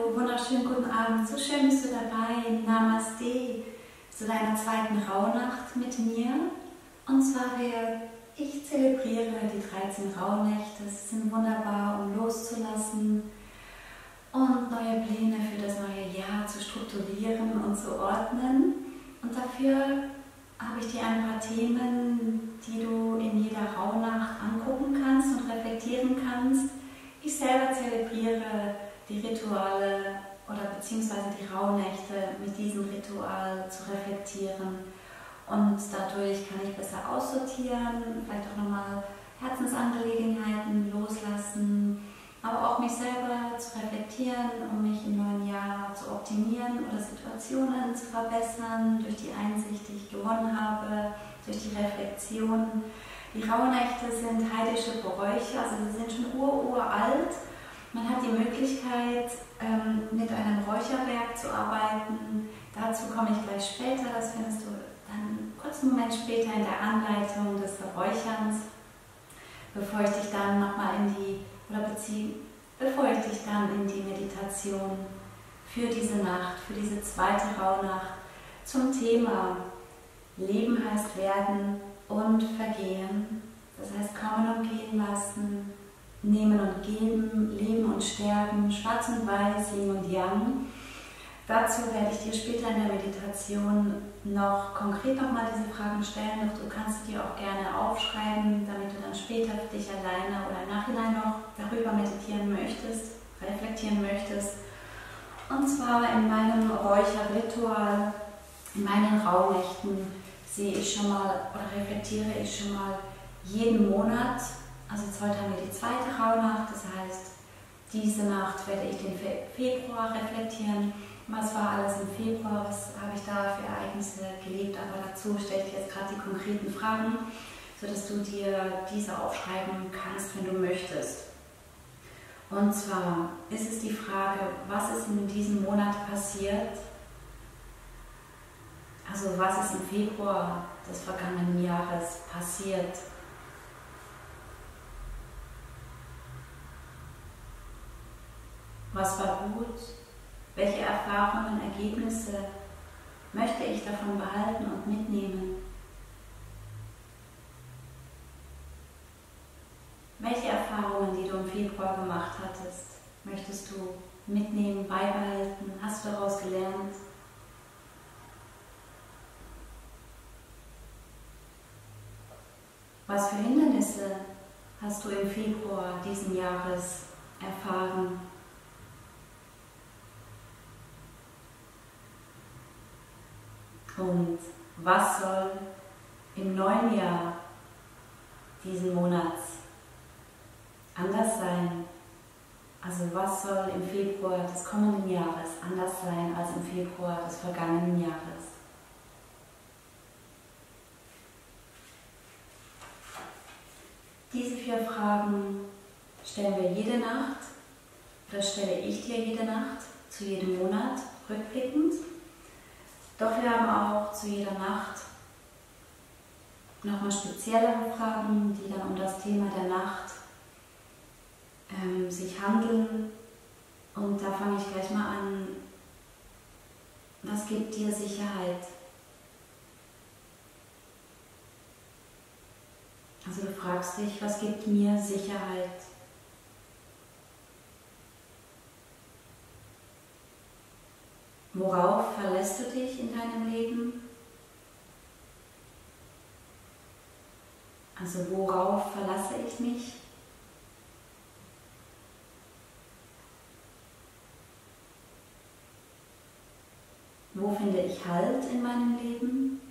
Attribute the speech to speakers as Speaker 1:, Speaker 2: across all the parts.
Speaker 1: Hallo, wunderschönen guten Abend. So schön bist du dabei. Namaste zu deiner zweiten Rauhnacht mit mir. Und zwar ich zelebriere die 13 Rauhnächte. Sie sind wunderbar, um loszulassen und neue Pläne für das neue Jahr zu strukturieren und zu ordnen. Und dafür habe ich dir ein paar Themen, die du in jeder Rauhnacht angucken kannst und reflektieren kannst. Ich selber zelebriere die Rituale oder beziehungsweise die Rauhnächte mit diesem Ritual zu reflektieren. Und dadurch kann ich besser aussortieren, vielleicht auch nochmal Herzensangelegenheiten loslassen, aber auch mich selber zu reflektieren, um mich im neuen Jahr zu optimieren oder Situationen zu verbessern, durch die Einsicht, die ich gewonnen habe, durch die Reflexion. Die Rauhnächte sind heidische Bräuche, also sie sind schon uralt. Man hat die Möglichkeit, mit einem Räucherwerk zu arbeiten. Dazu komme ich gleich später, das findest du dann einen kurzen Moment später in der Anleitung des Räucherns, bevor ich dich dann in die Meditation für diese Nacht, für diese zweite Rauhnacht zum Thema Leben heißt werden und vergehen. Das heißt kommen und gehen lassen, nehmen und geben, leben und sterben, schwarz und weiß, yin und yang. Dazu werde ich dir später in der Meditation noch konkret nochmal diese Fragen stellen. Doch du kannst sie dir auch gerne aufschreiben, damit du dann später für dich alleine oder im Nachhinein noch darüber meditieren möchtest, reflektieren möchtest. Und zwar in meinem Räucherritual, in meinen Rauhnächten sehe ich schon mal oder reflektiere ich schon mal jeden Monat. Also jetzt heute haben wir die zweite Rauhnacht, das heißt, diese Nacht werde ich den Februar reflektieren. Was war alles im Februar, was habe ich da für Ereignisse gelebt, aber dazu stelle ich jetzt gerade die konkreten Fragen, sodass du dir diese aufschreiben kannst, wenn du möchtest. Und zwar ist es die Frage, was ist in diesem Monat passiert? Also was ist im Februar des vergangenen Jahres passiert? Was war gut? Welche Erfahrungen, Ergebnisse möchte ich davon behalten und mitnehmen? Welche Erfahrungen, die du im Februar gemacht hattest, möchtest du mitnehmen, beibehalten? Hast du daraus gelernt? Was für Hindernisse hast du im Februar diesen Jahres erfahren? Und was soll im neuen Jahr diesen Monats anders sein? Also was soll im Februar des kommenden Jahres anders sein als im Februar des vergangenen Jahres? Diese 4 Fragen stellen wir jede Nacht oder stelle ich dir jede Nacht zu jedem Monat rückblickend. Doch wir haben auch zu jeder Nacht nochmal speziellere Fragen, die dann um das Thema der Nacht sich handeln. Und da fange ich gleich mal an. Was gibt dir Sicherheit? Also du fragst dich, was gibt mir Sicherheit? Worauf verlässt du dich in deinem Leben? Also worauf verlasse ich mich? Wo finde ich Halt in meinem Leben?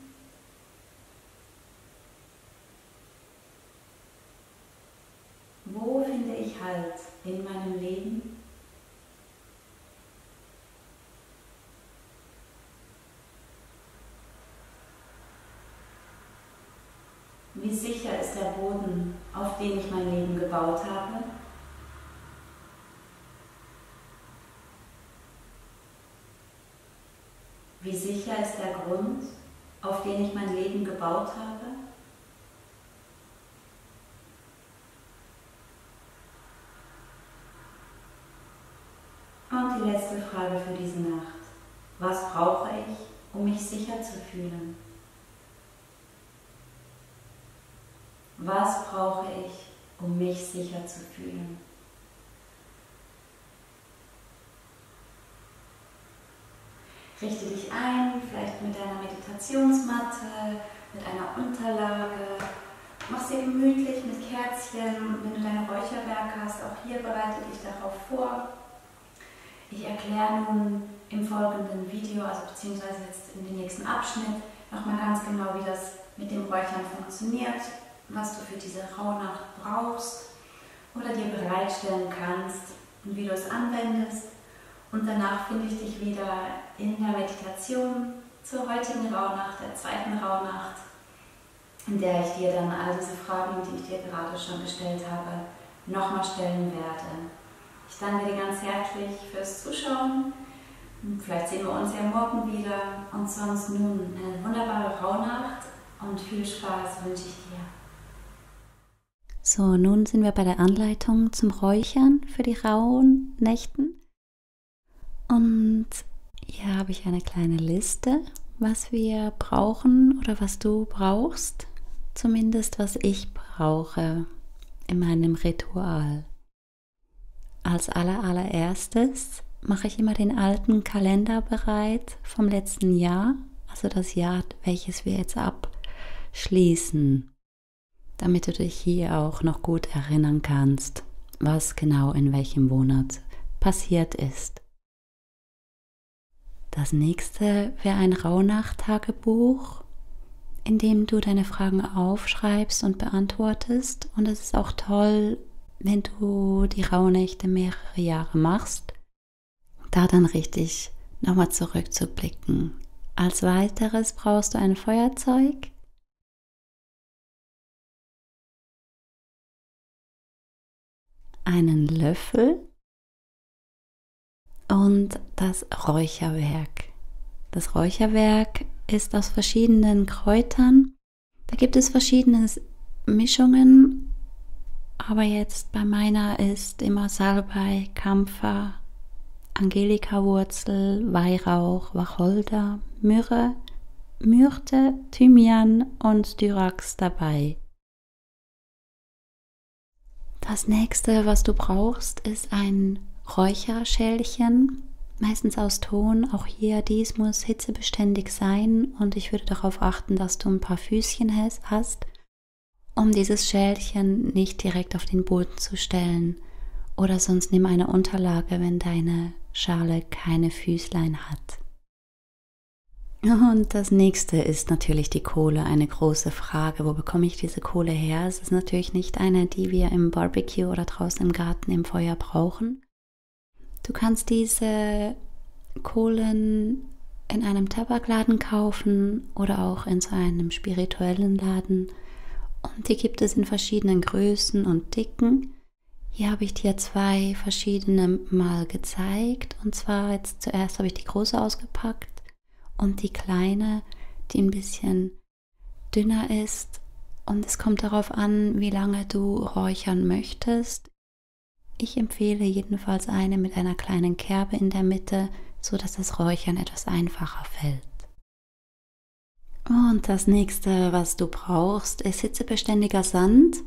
Speaker 1: Wo finde ich Halt in meinem Leben? Wie sicher ist der Boden, auf den ich mein Leben gebaut habe? Wie sicher ist der Grund, auf den ich mein Leben gebaut habe? Und die letzte Frage für diese Nacht. Was brauche ich, um mich sicher zu fühlen? Was brauche ich, um mich sicher zu fühlen? Richte dich ein, vielleicht mit deiner Meditationsmatte, mit einer Unterlage. Mach sie gemütlich mit Kerzchen. Wenn du deine Räucherwerke hast, auch hier bereite dich darauf vor. Ich erkläre nun im folgenden Video, also beziehungsweise jetzt in dem nächsten Abschnitt, nochmal ganz genau, wie das mit dem Räuchern funktioniert, was du für diese Rauhnacht brauchst oder dir bereitstellen kannst und wie du es anwendest. Und danach finde ich dich wieder in der Meditation zur heutigen Rauhnacht, der zweiten Rauhnacht, in der ich dir dann all diese Fragen, die ich dir gerade schon gestellt habe, nochmal stellen werde. Ich danke dir ganz herzlich fürs Zuschauen. Vielleicht sehen wir uns ja morgen wieder. Und sonst nun eine wunderbare Rauhnacht und viel Spaß wünsche ich dir.
Speaker 2: So, nun sind wir bei der Anleitung zum Räuchern für die rauen Nächten. Und hier habe ich eine kleine Liste, was wir brauchen oder was du brauchst. Zumindest was ich brauche in meinem Ritual. Als allererstes mache ich immer den alten Kalender bereit vom letzten Jahr, also das Jahr, welches wir jetzt abschließen, damit du dich hier auch noch gut erinnern kannst, was genau in welchem Monat passiert ist. Das nächste wäre ein Rauhnacht-Tagebuch, in dem du deine Fragen aufschreibst und beantwortest. Und es ist auch toll, wenn du die Rauhnächte mehrere Jahre machst, da dann richtig nochmal zurückzublicken. Als weiteres brauchst du ein Feuerzeug, einen Löffel und das Räucherwerk. Das Räucherwerk ist aus verschiedenen Kräutern. Da gibt es verschiedene Mischungen, aber jetzt bei meiner ist immer Salbei, Kampfer, Angelikawurzel, Weihrauch, Wacholder, Myrrhe, Myrte, Thymian und Styrax dabei. Das nächste, was du brauchst, ist ein Räucherschälchen, meistens aus Ton. Auch hier, dies muss hitzebeständig sein und ich würde darauf achten, dass du ein paar Füßchen hast, um dieses Schälchen nicht direkt auf den Boden zu stellen. Oder sonst nimm eine Unterlage, wenn deine Schale keine Füßlein hat. Und das nächste ist natürlich die Kohle, eine große Frage. Wo bekomme ich diese Kohle her? Es ist natürlich nicht eine, die wir im Barbecue oder draußen im Garten im Feuer brauchen. Du kannst diese Kohlen in einem Tabakladen kaufen oder auch in so einem spirituellen Laden. Und die gibt es in verschiedenen Größen und Dicken. Hier habe ich dir 2 verschiedene mal gezeigt. Und zwar jetzt zuerst habe ich die große ausgepackt und die kleine, die ein bisschen dünner ist. Und es kommt darauf an, wie lange du räuchern möchtest. Ich empfehle jedenfalls eine mit einer kleinen Kerbe in der Mitte, so dass das Räuchern etwas einfacher fällt. Und das nächste, was du brauchst, ist hitzebeständiger Sand.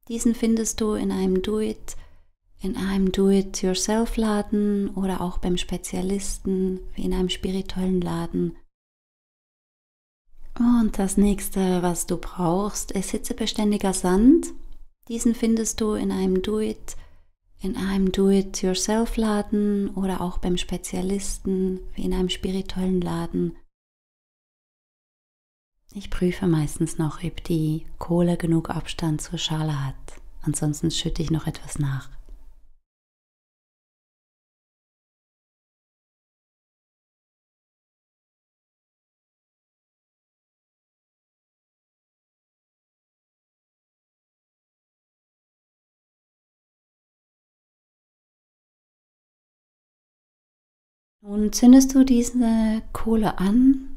Speaker 2: Diesen findest du in einem Do-it-yourself-Laden oder auch beim Spezialisten, wie in einem spirituellen Laden. Und das nächste, was du brauchst, ist hitzebeständiger Sand. Diesen findest du in einem Do-it-yourself-Laden oder auch beim Spezialisten, wie in einem spirituellen Laden. Ich prüfe meistens noch, ob die Kohle genug Abstand zur Schale hat. Ansonsten schütte ich noch etwas nach. Nun zündest du diese Kohle an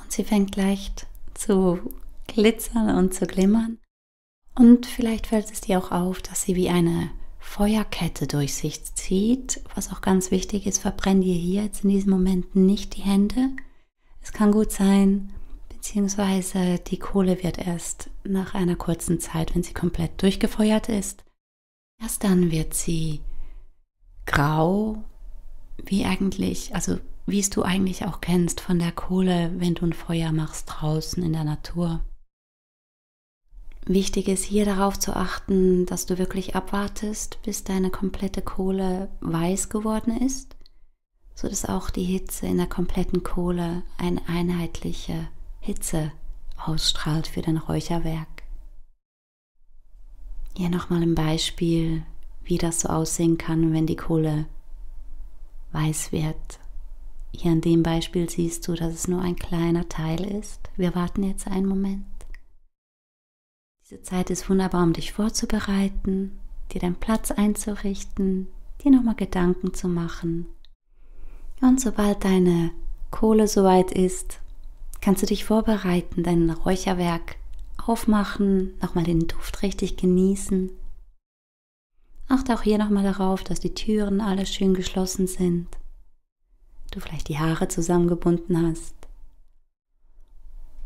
Speaker 2: und sie fängt leicht zu glitzern und zu glimmern. Und vielleicht fällt es dir auch auf, dass sie wie eine Feuerkette durch sich zieht. Was auch ganz wichtig ist, verbrenn dir hier jetzt in diesem Moment nicht die Hände. Es kann gut sein, beziehungsweise die Kohle wird erst nach einer kurzen Zeit, wenn sie komplett durchgefeuert ist, erst dann wird sie grau, wie eigentlich, also wie es du eigentlich auch kennst von der Kohle, wenn du ein Feuer machst draußen in der Natur. Wichtig ist hier darauf zu achten, dass du wirklich abwartest, bis deine komplette Kohle weiß geworden ist, sodass auch die Hitze in der kompletten Kohle eine einheitliche Hitze ausstrahlt für dein Räucherwerk. Hier nochmal ein Beispiel, wie das so aussehen kann, wenn die Kohle weiß wird. Hier an dem Beispiel siehst du, dass es nur ein kleiner Teil ist. Wir warten jetzt einen Moment. Diese Zeit ist wunderbar, um dich vorzubereiten, dir deinen Platz einzurichten, dir nochmal Gedanken zu machen. Und sobald deine Kohle soweit ist, kannst du dich vorbereiten, dein Räucherwerk aufmachen, nochmal den Duft richtig genießen. Achte auch hier nochmal darauf, dass die Türen alle schön geschlossen sind, du vielleicht die Haare zusammengebunden hast.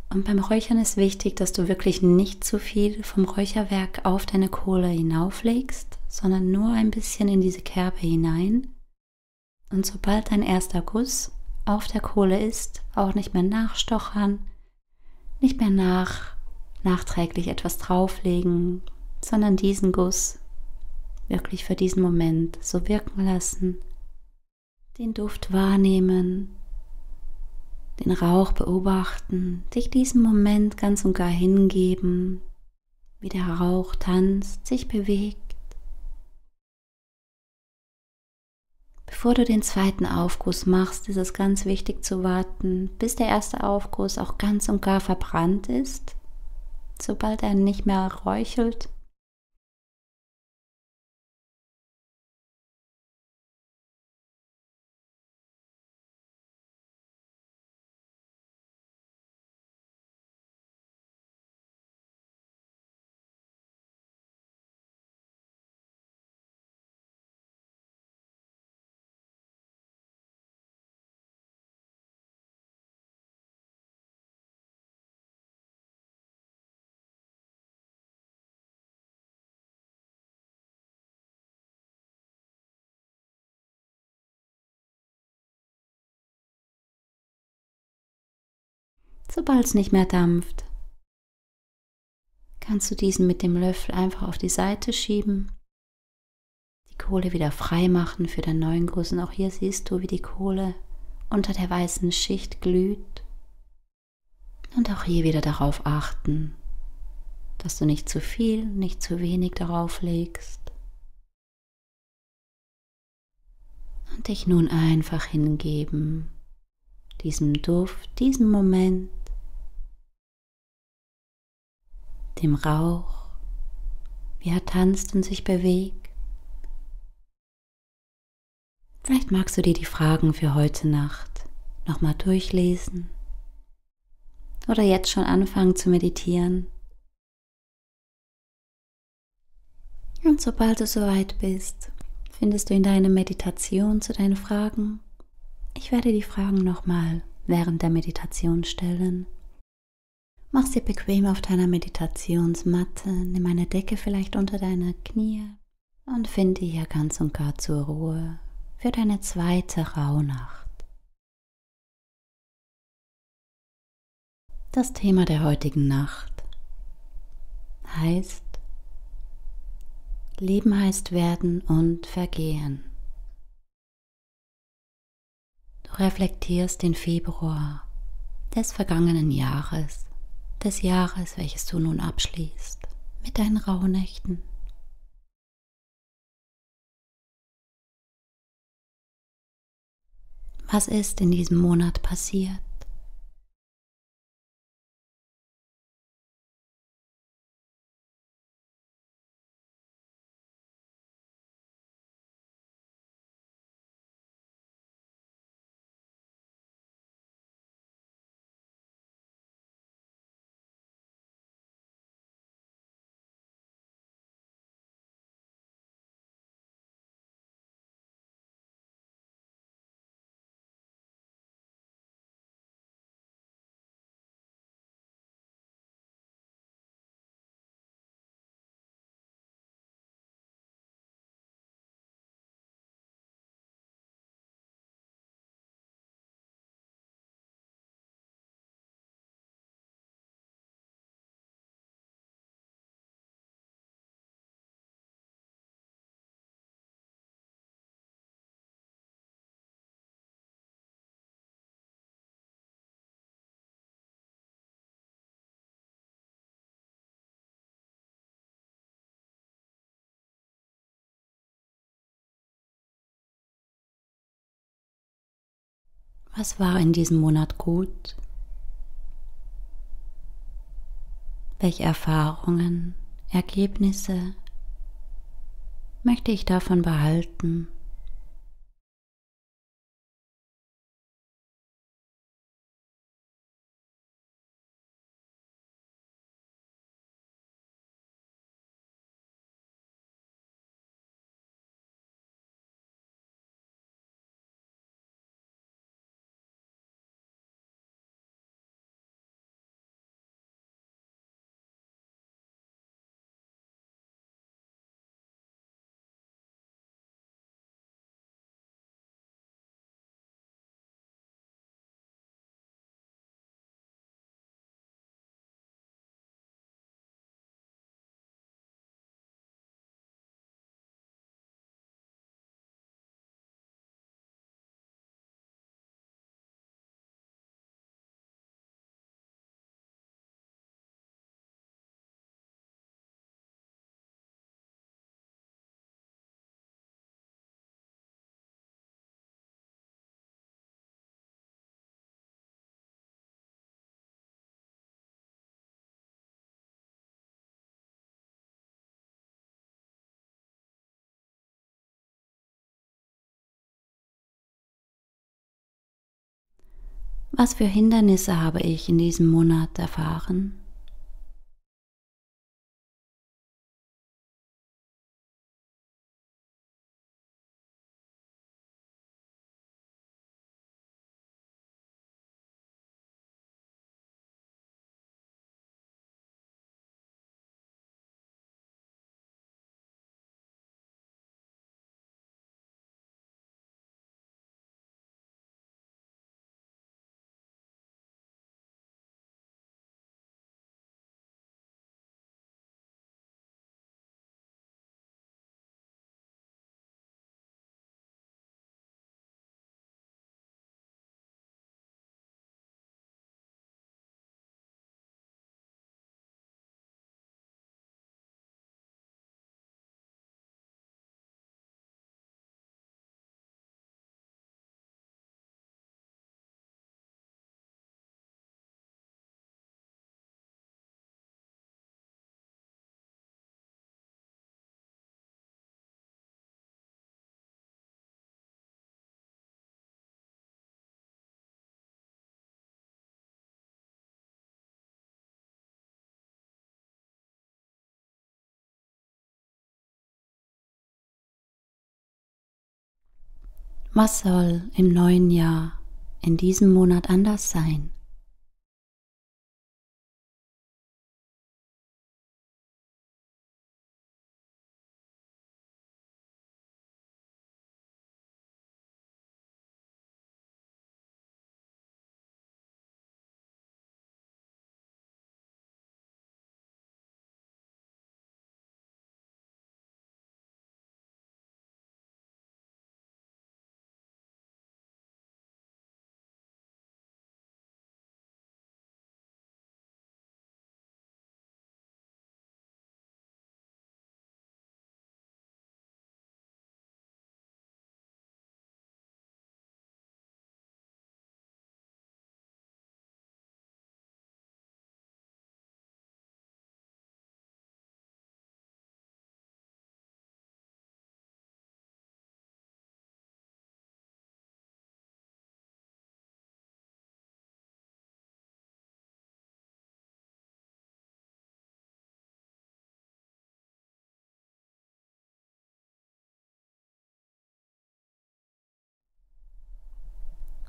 Speaker 2: Und beim Räuchern ist wichtig, dass du wirklich nicht zu viel vom Räucherwerk auf deine Kohle hinauflegst, sondern nur ein bisschen in diese Kerbe hinein. Und sobald dein erster Guss auf der Kohle ist, auch nicht mehr nachstochern, nicht mehr nachträglich etwas drauflegen, sondern diesen Guss wirklich für diesen Moment so wirken lassen, den Duft wahrnehmen, den Rauch beobachten, dich diesem Moment ganz und gar hingeben, wie der Rauch tanzt, sich bewegt. Bevor du den zweiten Aufguss machst, ist es ganz wichtig zu warten, bis der erste Aufguss auch ganz und gar verbrannt ist. Sobald er nicht mehr räuchelt, sobald es nicht mehr dampft, kannst du diesen mit dem Löffel einfach auf die Seite schieben, die Kohle wieder frei machen für den neuen Guss. Und auch hier siehst du, wie die Kohle unter der weißen Schicht glüht. Und auch hier wieder darauf achten, dass du nicht zu viel, nicht zu wenig darauf legst. Und dich nun einfach hingeben, diesem Duft, diesem Moment, dem Rauch, wie er tanzt und sich bewegt. Vielleicht magst du dir die Fragen für heute Nacht nochmal durchlesen oder jetzt schon anfangen zu meditieren. Und sobald du soweit bist, findest du in deiner Meditation zu deinen Fragen. Ich werde die Fragen nochmal während der Meditation stellen. Mach's dir bequem auf deiner Meditationsmatte, nimm eine Decke vielleicht unter deine Knie und finde hier ganz und gar zur Ruhe für deine zweite Rauhnacht. Das Thema der heutigen Nacht heißt: Leben heißt werden und vergehen. Du reflektierst den Februar des vergangenen Jahres, des Jahres, welches du nun abschließt, mit deinen Rauhnächten. Was ist in diesem Monat passiert? Was war in diesem Monat gut? Welche Erfahrungen, Ergebnisse möchte ich davon behalten? Was für Hindernisse habe ich in diesem Monat erfahren? Was soll im neuen Jahr, in diesem Monat anders sein?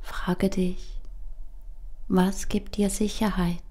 Speaker 2: Frage dich, was gibt dir Sicherheit?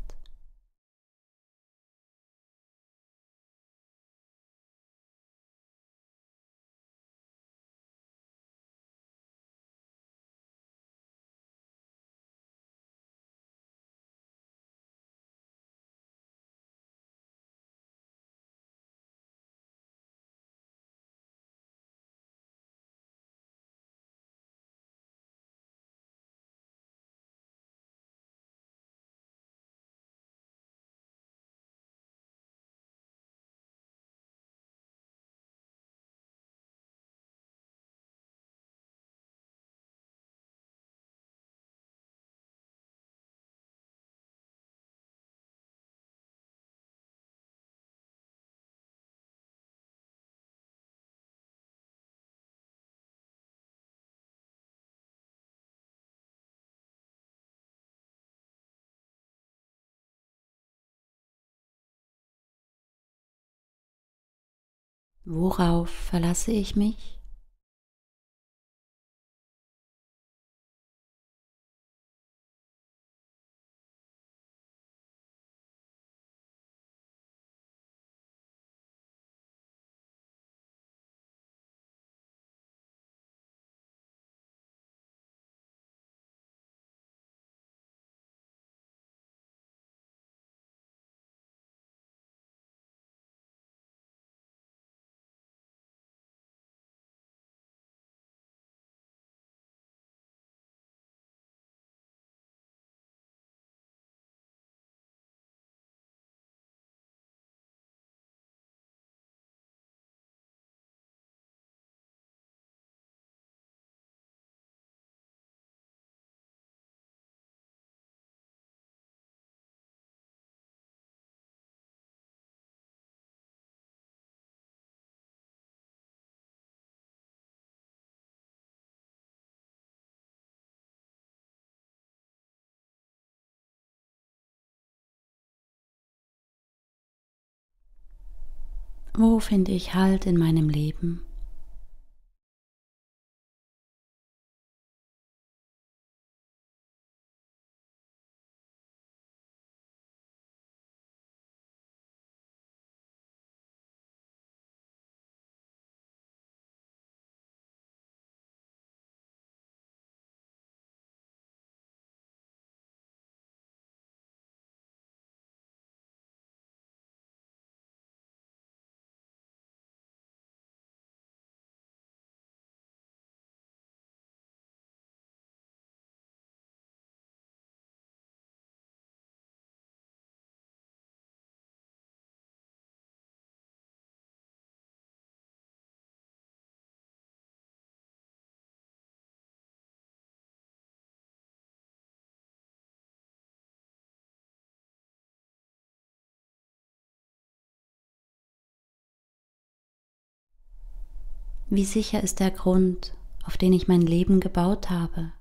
Speaker 2: Worauf verlasse ich mich? Wo finde ich Halt in meinem Leben? Wie sicher ist der Grund, auf den ich mein Leben gebaut habe?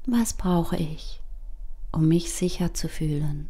Speaker 2: Was brauche ich, um mich sicher zu fühlen?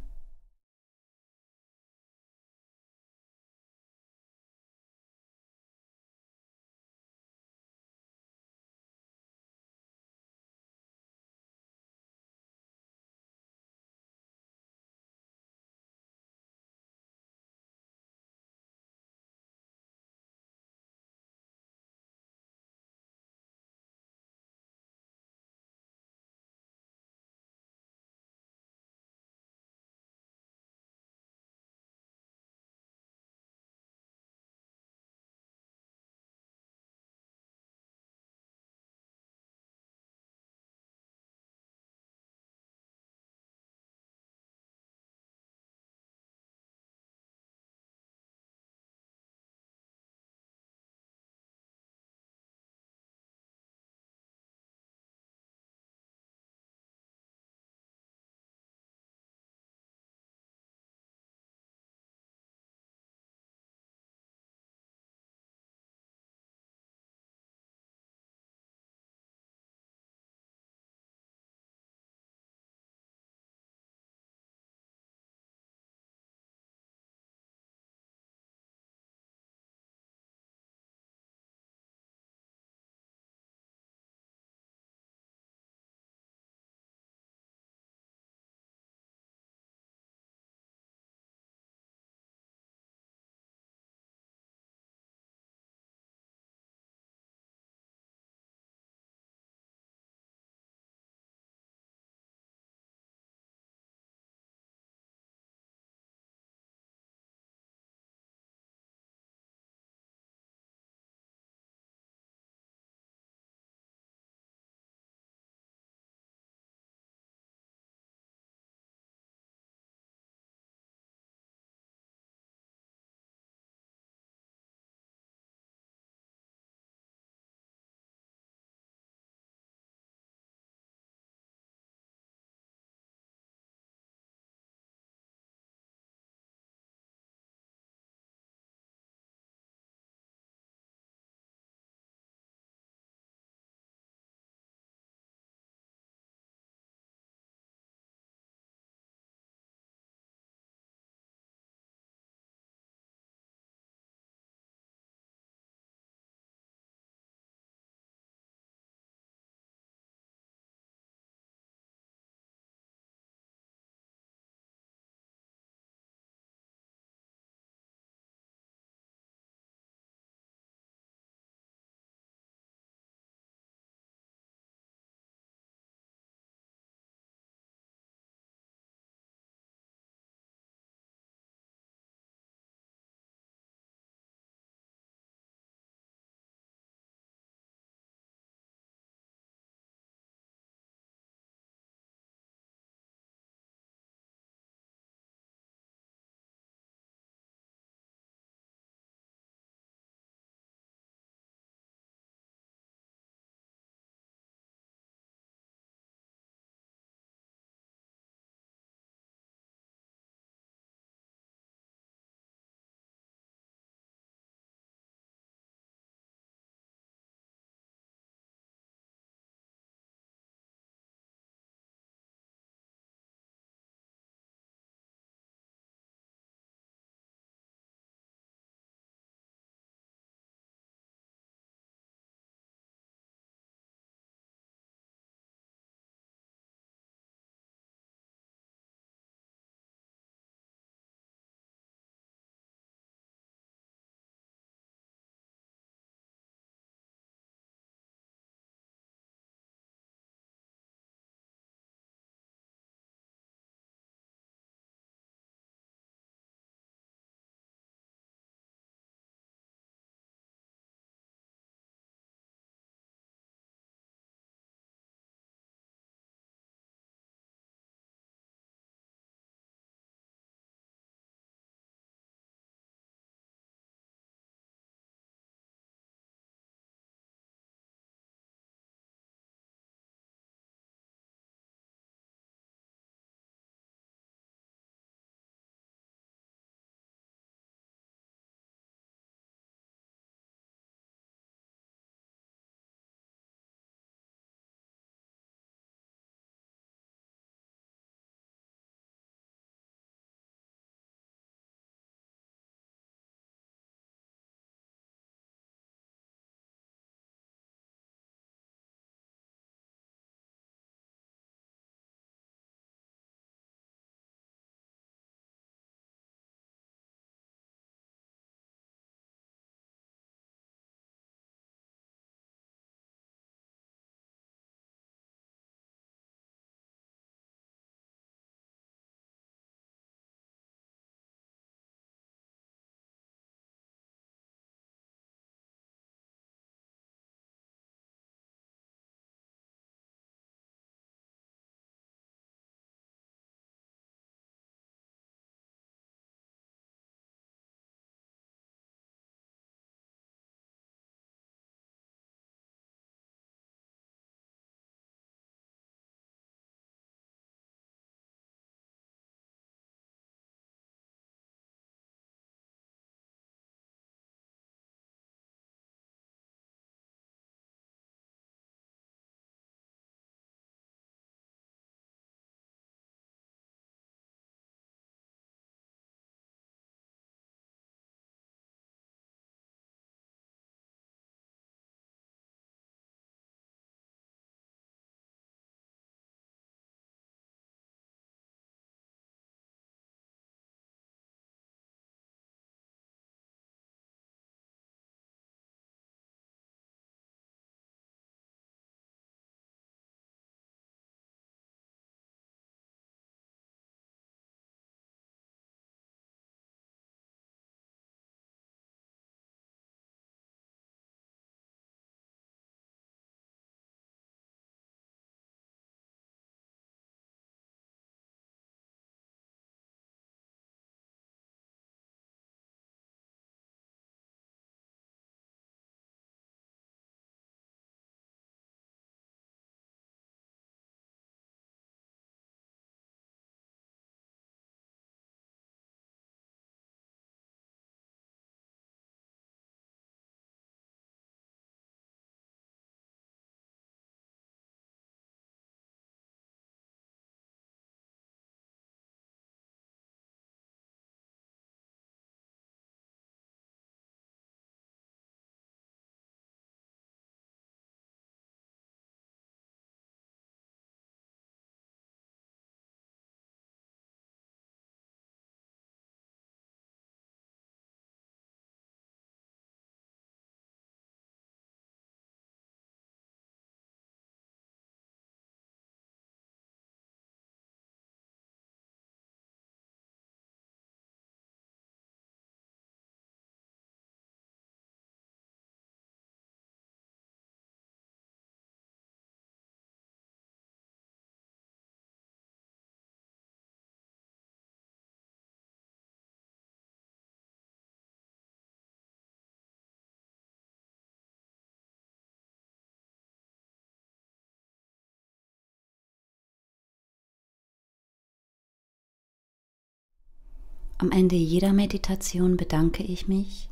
Speaker 2: Am Ende jeder Meditation bedanke ich mich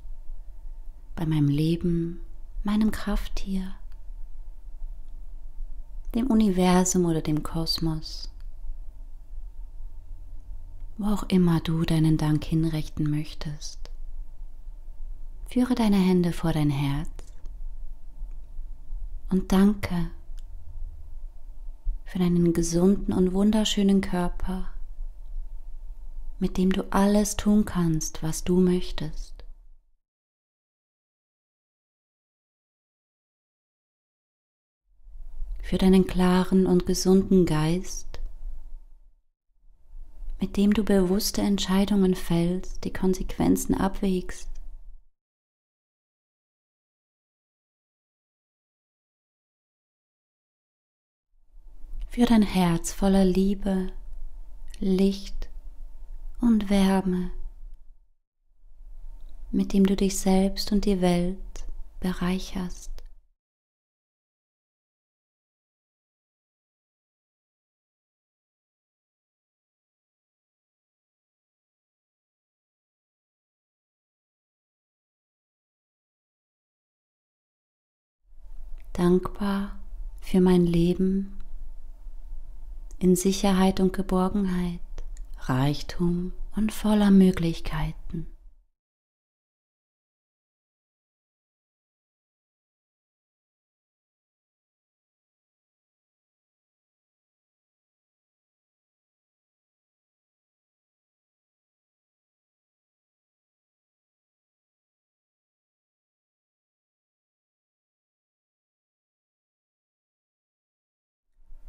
Speaker 2: bei meinem Leben, meinem Krafttier, dem Universum oder dem Kosmos, wo auch immer du deinen Dank hinrichten möchtest. Führe deine Hände vor dein Herz und danke für deinen gesunden und wunderschönen Körper, mit dem du alles tun kannst, was du möchtest. Für deinen klaren und gesunden Geist, mit dem du bewusste Entscheidungen fällst, die Konsequenzen abwägst. Für dein Herz voller Liebe, Licht und Wärme, mit dem du dich selbst und die Welt bereicherst. Dankbar für mein Leben in Sicherheit und Geborgenheit, Reichtum und voller Möglichkeiten.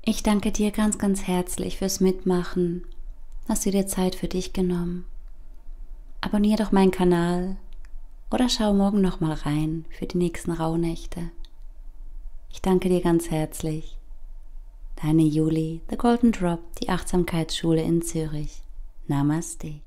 Speaker 2: Ich danke dir ganz, ganz herzlich fürs Mitmachen. Hast du dir Zeit für dich genommen? Abonniere doch meinen Kanal oder schau morgen nochmal rein für die nächsten Rauhnächte. Ich danke dir ganz herzlich. Deine Julie, The Golden Drop, die Achtsamkeitsschule in Zürich. Namaste.